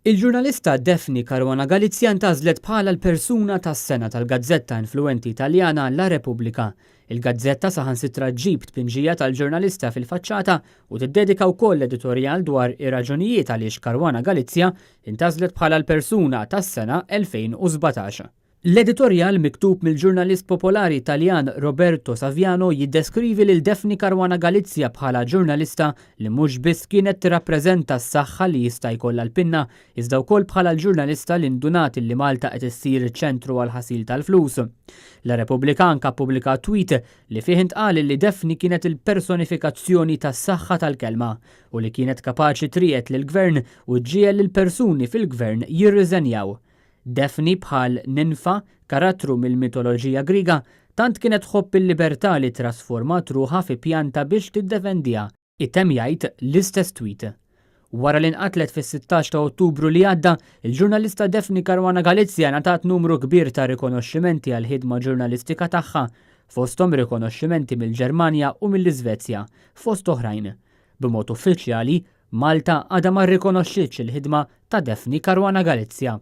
Il-ġurnalista Daphne Caruana Galizia ntgħażlet bħala l-persuna tas-sena tal-gazzetta influwenti Taljana La Repubblica. Il-gazzetta saħansitra ġġib tpinġija tal-ġurnalista fil-faċċata u tiddedika wkoll editorjal dwar ir-raġunijiet għaliex Caruana Galizia ntgħażlet bħala l-persuna tas-sena 2017. L-editorjal miktub mill-ġurnalist popolari Taljan Roberto Saviano jiddeskrivi lil Daphne Caruana Galizia bħala ġurnalista li mhux biss kienet tirrappreżenta s-saħħa li jista' jkollha l-pinna, iżda wkoll bħala l-ġurnalista li ndunat li Malta qed issir ċentru għall-ħasil tal-flus. La Repubblica anka ppubblikat tweet li fih intqal li Daphne kienet il-personifikazzjoni tas-saħħa tal-kelma u li kienet kapaċi triegħed lill-gvern u ġġiegħel lill-persuni fil-gvern jirriżenjaw. Daphne bħal ninfa, karattru mill-mitoloġija Griega, tant kienet tħobb il-libertà li ttrasformat ruħha fi pjanta biex tiddefendiha, itemm jgħid l-istess tweet. Wara li nqatlet fis-16 ta' Ottubru li għadda, il-ġurnalista Daphne Caruana Galizia ngħatat numru kbir ta' rikonoxximenti għall-ħidma ġurnalistika tagħha, fosthom rikonoxximenti mill-Ġermanja u mill-Iżvezja, fost oħrajn. B'mod uffiċjali, Malta għadha ma rrikonoxxietx il-ħidma ta' Daphne Caruana Galizia.